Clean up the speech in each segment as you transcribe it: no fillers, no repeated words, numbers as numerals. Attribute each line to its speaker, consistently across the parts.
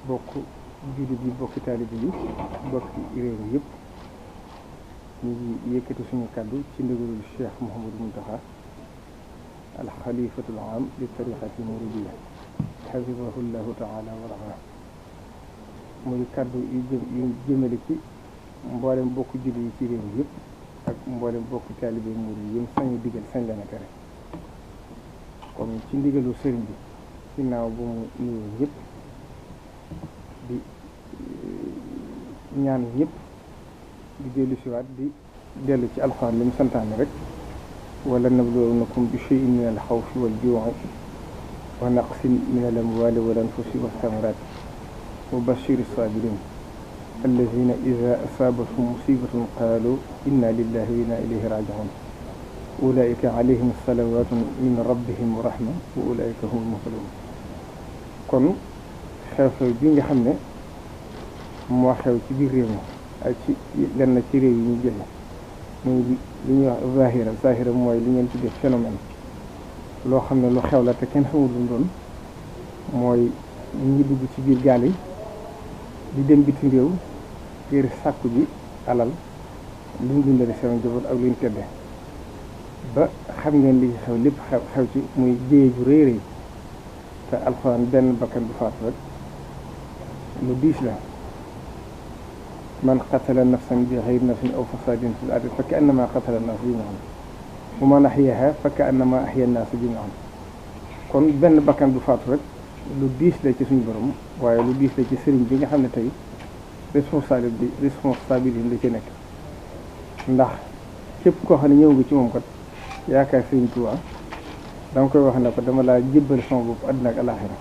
Speaker 1: bokk jullit yi bokki taalibe yi bokki réew mi yëpp ñu ngi yëkkati suñu kàddu ci ndigalul Cheikh Mouhamadou Mountakha al xalifatul aam li tariqati muridiyya xafidahu llahu taala wa raa muy kàddu yu jëmale ci mboolem bokk jullit yi ci réew mi yëpp ak mboolem bokk taalibe murid yi sañu digal sañ leen a tere kon ci ndigalu sëriñ bi ginnaaw bu mu nuyoo ñëpp di ñaan ñëpp di dellu siwaat di dellu ci alxuraan li mu santaane rek wala nabluwannakum bi shay'in min al xawfi wal juu'i wa naqsin min al amwaali wal anfusi wa samaraat wa bashiri saabiriin allazina ida asaabathum musibatun qaalu inna lillahi wa inna ilayhi raaji'uun ulaika alayhim salawatun min rabbihim wa rahma wa ulaika humul muhtadun. kon xew-xew bi nga xam ne moo xew ci biir réew mi ak ci lenn ci réew yi ñu jële muy li ñuy wax zahira mooy li ngeen tuddee phénomène loo xam ne lu xew la te kenn xamul lu mu doon mooy ñi dugg ci biir gaal yi di dem bitim réew ngir sàkku ji alal lu ñu dundale seen njaboot ak lu ñu tedde ba xam ngeen li xew lépp xew ci muy jéye ju rëy rëy te alxuraan benn bakkan bu faatu rek lu diis la man qatala nafsan bi xayri nafsin aw fasadin fil ardi fa ka'annama qatala naas jamii'an wa man ahyaha fa ka'annama ahya naas jamii'an kon benn bakkan bu faatu rek lu diis la ci suñu borom waaye lu diis la ci sëriñ bi nga xam ne tey responsabilité la ci nekk ndax képp koo xam ne ñëw nga ci moom kat yaakaar sëriñ Tuubaa danga koy wax ne ko dama laa jébbal sama bopp àdduna ak alaaxira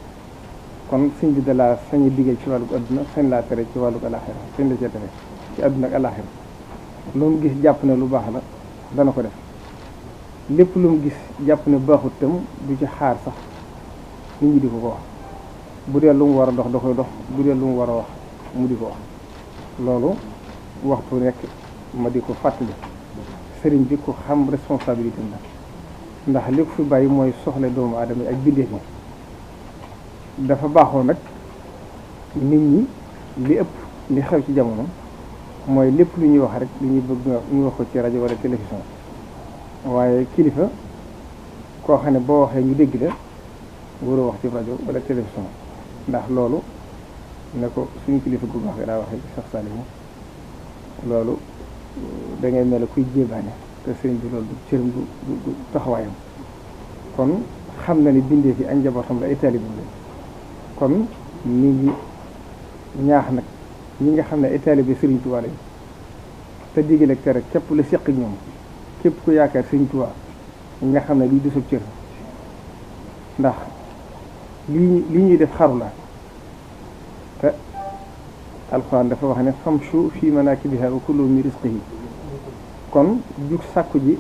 Speaker 1: kon sëñ bi dalaa sañ a digal ci wàllu àdduna sañ laa tere ci wàllu alaaxira sañ la cee tere ci àdduna ak alaaxira lu mu gis jàpp ne lu baax la dana ko def lépp lu mu gis jàpp ne baaxut tam du ci xaar sax nit ñi di ko wax bu dee lu mu war a dox da koy dox bu dee lu mu war a wax mu di ko wax loolu waxtu nekk ma di ko fàttali sëriñ bi ko xam responsabilité la ndax li ko fi bàyyi mooy soxla doomu aadama yi ak bindeef yi dafa baaxoo nag nit ñi li ëpp li xew ci jamono mooy lépp lu ñuy wax rek li ñuy bëgg ñu wax ko ci rajo wala télévision waaye kilifa koo xam ne boo waxee ñu dégg la waroo wax ci rajo wala télévision ndax loolu ne ko suñu kilifa gu baax daa waxee ci Cheikh Saliou loolu da ngay mel kuy jébaane te sëriñ bi loolu du cëram du taxawaayam kon xam na ni bindee fi ak njabootam la ay taalibe la kon mi ngi ñaax nag ñi nga xam ne ay taalibe sëriñ Tuubaa lañ te digal ak tere képp la seq ñoom képp ku yaakaar sëriñ Tuubaa nga xam ne lii du sa cër ndax li ñuy def xaru la te alxuraan dafa wax ne famshu fi manaakibihaa wa kulu min rizqihi kon jug sàkku ji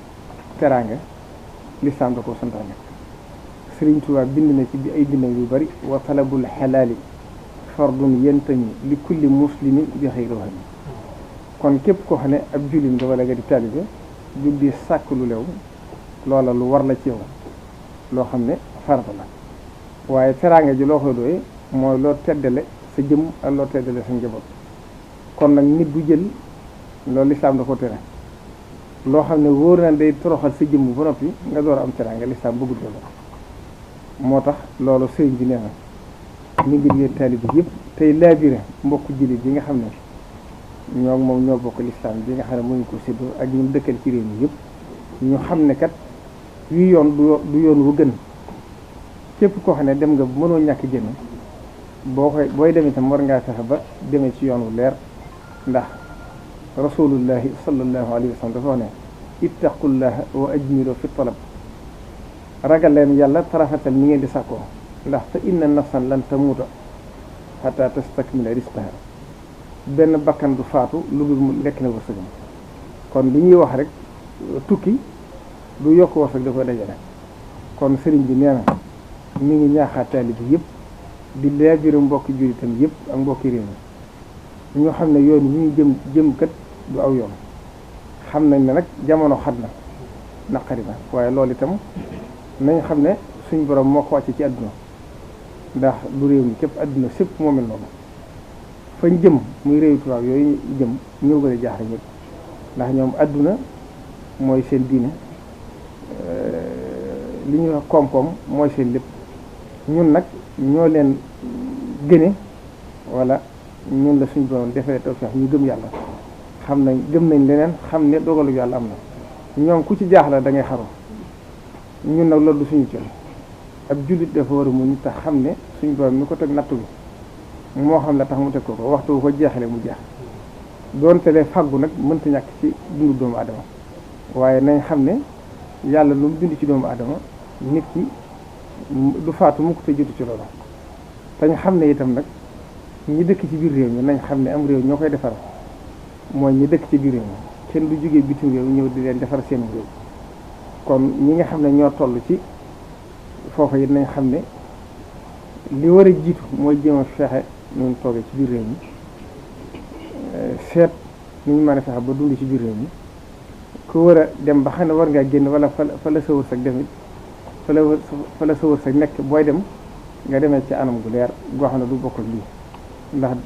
Speaker 1: teraanga lislaam da ko santaane Sëriñ Tuubaa bind na ci bi ay bindam yu bari wa talabul xalaali fardun yentami li kulli muslimin bi xayri wahmi kon képp koo xam ne ab jullit nga wala nga di taalibe jug di sàkk lu lew loola lu war la ci yow loo xam ne farata la waaye teraanga ji loo koy doy mooy loo teddale sa jëm ak loo teddale sa njaboot kon nag nit bu jël loolu lislaam da ko tere loo xam ne wóor na day toroxal sa jëmm ba noppi nga door a am teraanga lislaam bëggul loolu moo tax loolu sëriñ bi nee na mi ngi yéen taalib bi yëpp tey laabire mbokk jullit yi nga xam ne ñoo moom ñoo bokk lislaam bi nga xam ne mënuñ ko séddoo ak ñun dëkkal ci réew mi yëpp ñu xam ne kat wi yoon du yoon wu gën képp koo xam ne dem nga mënoo ñàkk génn booy dem itam war ngaa fexe ba demee ci yoon wu leer ndax rasulullahi sallallahu alayhi wa sallam dafa wax ne ittaqullaha wa ajmilu fi talab ragal leen yàlla tarafetal ni ngeen di sàkkoo ndax fa inna nafsan lan tamuuta xata tastakmila risqaha benn bakkan du faatu lu dul mu lekk na wërsëgam kon li ñuy wax rek tukki du yokk wërsëg da koy dajale kon sëriñ bi nee na mi ngi ñaaxaat taalibe bi yëpp di laabire mbokki jullitam yëpp ak mbokki réew mi ñoo xam ne yoon wi ñu jëm kat du aw yoon xam nañ ne nag jamono xat na naqari na waaye loolu itam nañ xam ne suñ borom moo ko wàcce ci àdduna ndax du réew mi képp àdduna sépp moo mel noonu fañ jëm muy réew tubaab yooyu jëm ñoo gën a jaaxle ñëpp ndax ñoom adduna mooy seen diine li ñuy wax koom-koom mooy seen lépp ñun nag ñoo leen gëne wala ñun la suñ borom defee tawfeex ñu gëm yàlla gëm nañ leneen xam ne dogalu yàlla am na ñoom ku ci jaaxle da ngay xaru ñun nag loolu du suñu cër ab jullit dafa war a mu ñu tax xam ne suñ borom mi ko teg nattu bi moo xam la tax mu teg ko waxtu bu ko jeexale mu jeex doonte lee faggu nag mënta ñàkk ci dundu doomu aadama waaye nañ xam ne yàlla lu mu bind ci doomu aadama nit ki du faatu mukk te jotu ci loolu te ñu xam ne itam nag ñi dëkk ci biir réew mi nañ xam ne am réew ñoo koy defar mooy ñi dëkk ci biir réew mi kenn du jógee bitim réew ñëw di leen defar seen réew kon ñi nga xam ne ñoo toll ci foofa it nañ xam ne li war a jiitu mooy jéem a fexe ñun toogee ci biir réew mi seet ni ñu mën a fexe ba dund ci biir réew mi ku war a dem ba xam ne war ngaa génn wala fa la sa wërsëg demit fa la sa wërsëg nekk booy dem nga demee ci anam gu leer goo xam ne du bokk ak lii ndax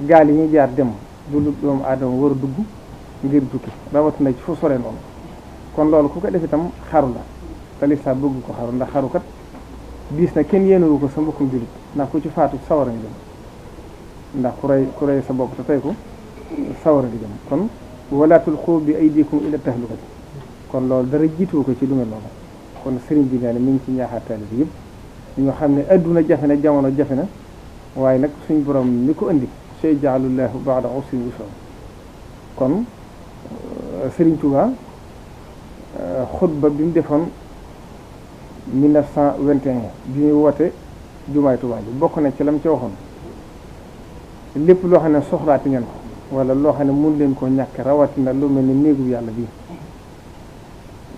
Speaker 1: gaal yi ñuy jaar dem du lu doomu aadama war a dugg ngir tukki rawatina ci fu sore noonu kon loolu ku ko def itam xaru la te lislaam bëgg ko xaru ndax xaru kat diis na kenn yéenewu ko sa mbokkum jullit ndax ku ci faatu sawara nga jëm ndax ku rey sa bopp te tey ko sawara nga jëm kon wala tulqu bi aydikum ila tahlukati kon loolu dara jiituwu ko ci lu mel noonu kon sëriñ bi nee na mi ngi ci ñaaxaat taalibe yëpp ñoo xam ne adduna jafe na jamono jafe na waaye nag suñ borom mi ko indi sayaj'alullahu ba'da usrin yusra kon Sëriñ Tuubaa xutba bi mu defoon 1921 bi muy woote jumaay Tuubaa ji bokk na ci lam ci waxoon lépp loo xam ne soxlaati ngeen ko wala loo xam ne mun leen koo ñàkk rawatina lu mel ni néegu yàlla bi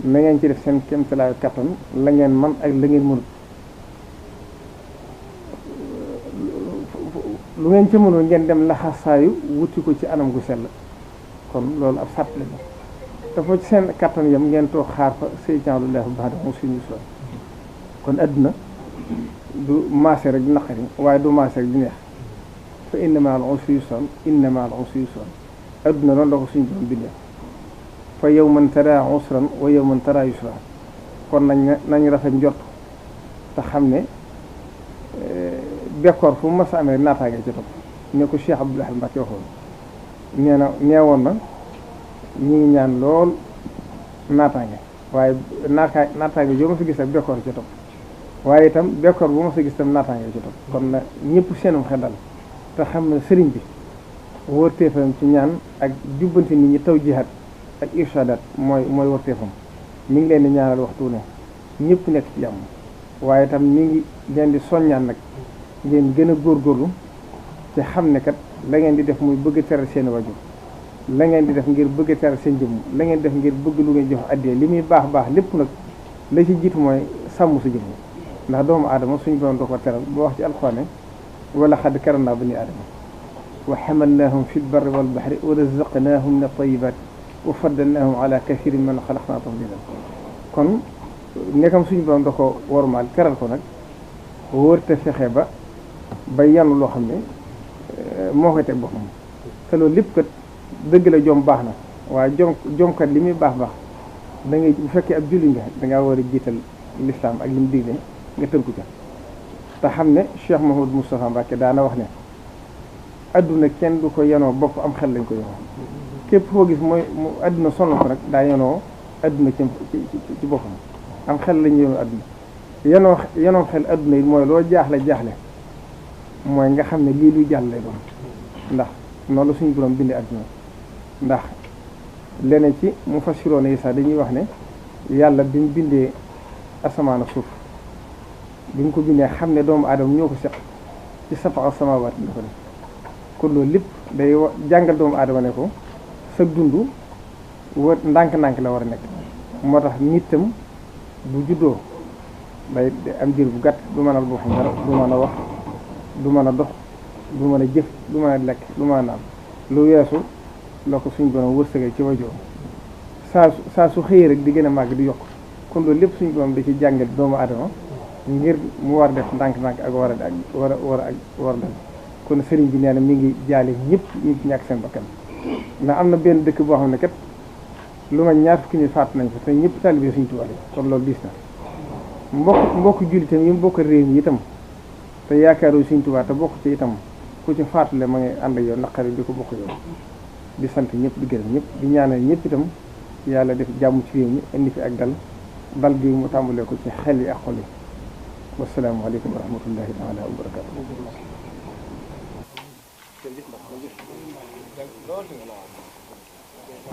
Speaker 1: na ngeen ci def seen kéemtalaayu kattan la ngeen man ak la ngeen mënut lu ngeen ci mënul ngeen dem laxasaayu wuti ko ci anam gu sell kon loolu ab sàtt la dafa ci seen kattan yam ngeen toog xaar fa sayaj'alullahu ba'da usrin yusra kon adduna du maase rek di naqari waaye du maase rek di neex fa inna ma'al usri yusran inna ma'al usri yusran adduna noonu la ko suñu doon bindee fa yawman tara usran wa yawman tara yusra kon nañ rafet njort te xam ne bekkoor fu mu mas a amee naataange ci topp ne ko Cheikh Abdoul Ahad Mbacké waxoon neewoon na ñu ngi ñaan lool naataange waaye naataange joo ma fi gis ak bekkoor ci topp waaye itam bekkoor bu ma fi gis tam naataange ci topp kon na ñëpp seenum xel dal te xam ne sëriñ bi wërteefam ci ñaan ak jubbanti nit ñi taw jihaat ak irshadaat mooy wërteefam mi ngi leen di ñaanal waxtu ne ñëpp nekk ci jàmm waaye itam mi ngi leen di soññaan nag ngeen gën a góorgóorlu ci xam ne kat la ngeen di def muy bëgg a teral seen wajur la ngeen di def ngir bëgg a teral seen jëmm la ngeen def ngir bëgg lu ngeen jox addee li muy baax baax lépp nag la ci jiitu mooy sàmm sa jëmm ndax doomu aadama suñu borom da ko teral boo wax ci alxuraan wala xad karamnaa banii aadama wa hamalnaahum fil barri wal bahri wa razaqnaahum min at-tayyibaat wa faddalnaahum ala kathiirin mimman xalaqnaa tafdiilaa kon nekkam suñu borom da ko wormaal teral ko nag wërte fexe ba yanu loo xam ne moo koy teg boppam te loolu lépp kat dëgg la jom baax na waaye jomkat li muy baax da ngay bu fekkee ab julli nga dangaa war a jiital lislaam ak li mu digle nga tënku ca te xam ne Cheikh Mouhamadou Moustapha Mbacké daana wax ne adduna kenn du ko yenoo bopp am xel lañ ko yenoo képp koo gis mooy mu adduna sonn ko nag daa yenoo adduna ci boppam am xel lañ yenoo adduna yenoo xel adduna yi mooy loo jaaxle mooy nga xam ne lii luy jàll lay doon ndax noonu la suñu borom bindee adduna ndax leneen ci mu fassiroon yi sax dañuy wax ne yàlla bi mu bindee asamaan ak suuf bi mu ko bindee xam ne doomu aadama ñoo ko seq ci sab'a samaawaat la ko def kon loolu lépp day jàngal doomu aadama ne ko sa dund wër ndànk-ndànk la war a nekk moo tax nit tam bu juddoo day am diir bu gàtt du mën a boo xam dara du mën a wax du mën a dox du mën a jëf du mën a lekk du mën a naan lu weesu la ko suñ borom wërsëgal ci wajoo saa su xëyee rek di gën a màgg di yokk kon loolu lépp suñ borom da ci jàngal doomu aadama ngir mu war def ndànk-ndànk ak war a def kon sëriñ bi nee na mi ngi jaale ñëpp ñu ci ñàkk seen bakkan ndax am na benn dëkk boo xam ne kat lu ma ñaar fukki nit faatu nañ fa te ñëpp taalibe Sëriñ Tuubaa kon loolu diis na mbokk jullitam yi mu bokk réew mi itam te yaakaaru Sëriñ Tuubaa te bokk ci itam ku ci faatule ma ngi ànd ak yow naqari di ko bokk yow di sant ñëpp di gërëm ñëpp di ñaanal ñëpp itam yàlla def jàmm ci réew mi indi fi ak dal gi mu tàmbalee ko ci xel yi ak xol yi wasalaamaaleykum wa rahmatullahi taala wa barakatu